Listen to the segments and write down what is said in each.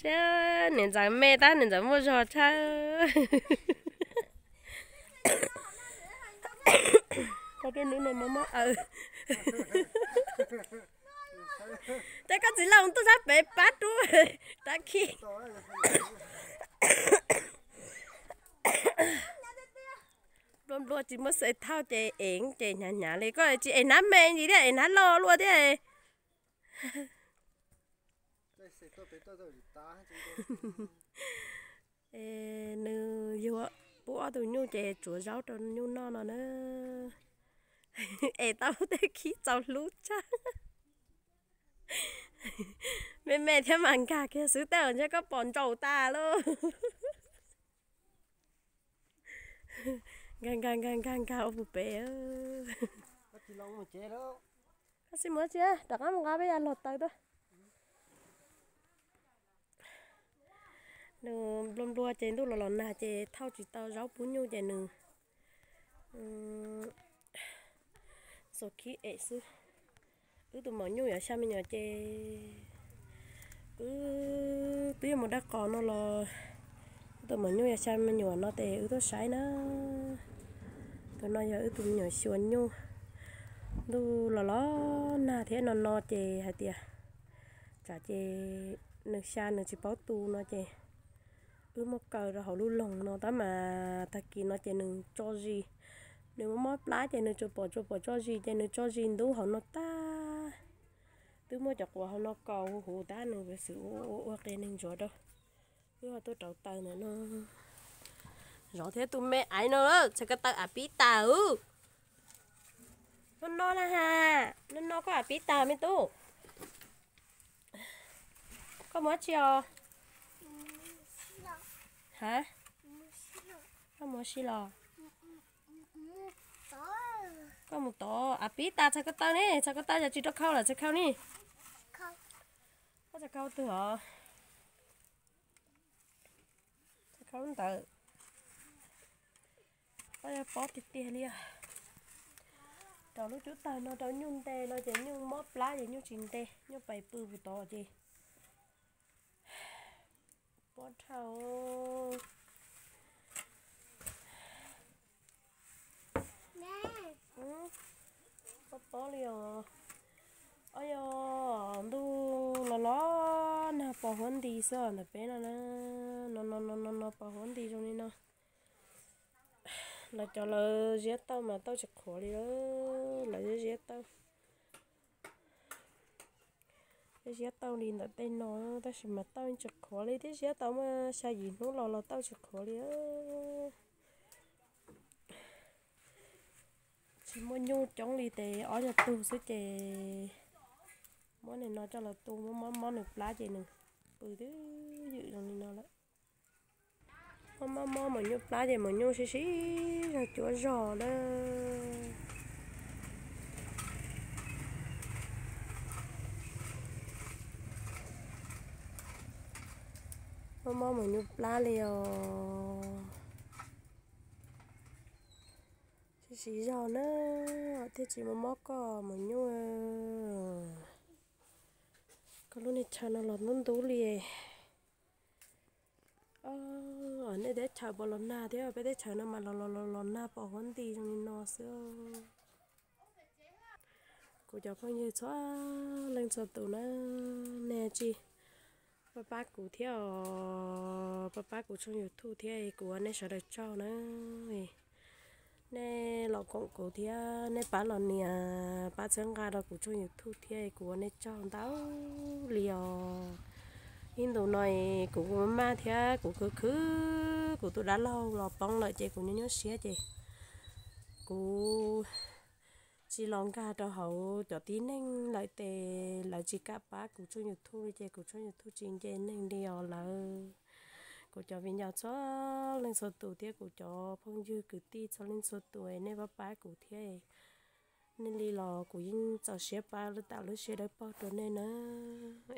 Niam ntxawm me tab niam ntxawm muaj zog tshaj. Koj rub nub no mob mob aw. Ces koj txiv laus tuaj sab pem pab rub rab khib. Nplua nplua tsis muaj xav thauj ces ev ces hnyav hnyav li, koj tsis ev hnab me ntsis thiab, ev hnab loj luaj thiab. Nws yuav pub ob tug nyuj ces tsuav zaub rau nyuj noj no na. Es tau tej khib txaus hlub tshaj. Me me thiab mas nkag kiag xwb, tej zaum ntshe koj pom ntsaum tas lauj. Nkag nkag nkag nkag nkag ua puag pem. Koj xij mus tsi, rov qab mus nqa peb yav log taws tuaj. Nws nplua nplua ces ntuj los los nag ces thauj tsis tau zaub pub nyuj ces nws xuas khib ev xwb. Wb tus maum nyuj yuav xya me nyuam ces wb twb yuav mus dab qos no los, wb tus maum nyuj yuav xya me nyuam no ces wb tuaj saib na. Tus no yog wb tus me nyuam xyuas nyuj. Ntuj los los nag thiab no no ces hais tias tsam ces nws xya nws tsis paub tu no ces wb muab kaw rau hauv lub loog no tab mas tag kis no ces nws tso zis. Nws muaj mob plab ces nws tsuas pom tsuas pom tso zis ces nws tso zis ntub hauv no tag. Twb muab cov quav hauv no kaus huv huv tab nws xwm ua ua ua qe neeg ntsuav rau. Wb ho tuaj rauv taws ntawm no. Zov thiab tus me aiv no, txhais ko taw av pib tas. No no na ha, no no koj av pib tas me tub. Koj mus dab tsi os? Ha? Koj mus ua si los? Koj mus tod, av pib tas txhais ko taw ne, txhais ko taw yog tsis rau khau lawm txhais khau ne. Koj txhais khau twg os? Txhais khau ntawd. Koj yog pob tiag tiag li os. Rau lub cub tawg no rau nyuj nte no ces nyuj mob plab ces nyuj tsis nte, nyuj pais pw puag tod ces pob dhau. Pob pob li os. Ob yog ntuj los los nag pos huab nti xwb ntawm peb no na. No no no no no pos huab nti zoo li no. Lawv cov lawv ziab tauj mas tauj tsis qhuav li, lawv ziab tauj. Ziab tauj li ntawm tej no tab sis mas tauj yeej tsis qhuav li thiab, ziab tau muaj xya yim hnub los los tauj tsis qhuav li. Tsis muaj nyuj coob li ces ob yog tug xwb ces muab nws no coj los tu, muab mob mob nws plab ces nws pw twb ywm zoo li no lawm. Mob mob mob maum nyuj plab ces maum nyuj sib sib zog cuab zog na. Mob mob maum nyuj plab li os. Sib sib zog na, thiaj tsis mob mob koj maum nyuj. Koj lub niag chaw no los ntub ntub li. Nej teb chaws puas los nag thiab? Peb teb chaws no mas los los los los nag pos huab nti zoo li no xwb. Kuv cov phooj ywg txhua leej txhua tus na, nej tsis pab pab kuv thiab os, pab pab kuv tshooj YouTube thiab, kuv ua nej sawv daws tsaug na. Nej los koom kuv thiab, nej pab los nias pab txhawb nqa rau kuv tshooj YouTube thiab, kuv ua nej tsaug ntau li os. Ib ntus no kuv maj maj thiab kuv khwv khwv kuv tus dab laug los poob lawm ces kuv nyuaj nyuaj siab ces kuv tsis los nkag rau hauv cov tib neeg lawm ces lawv tsis kam pab kuv tshooj YouTube li ces kuv tshooj YouTube tsis nce neeg li os lawv. Kuv cov viv ncaus txhua leej txhua tus thiab kuv cov phooj ywg kwv tij txhua leej txhua tus, nej pab pab kuv thiab. Nej li los kuv yeej txaus siab pab lub tam lub siab dawb paug rau nej na.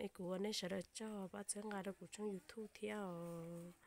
Es kuv ua nej sawv daws tsaug pab txhawb nqa rau kuv tshooj YouTube thiab os.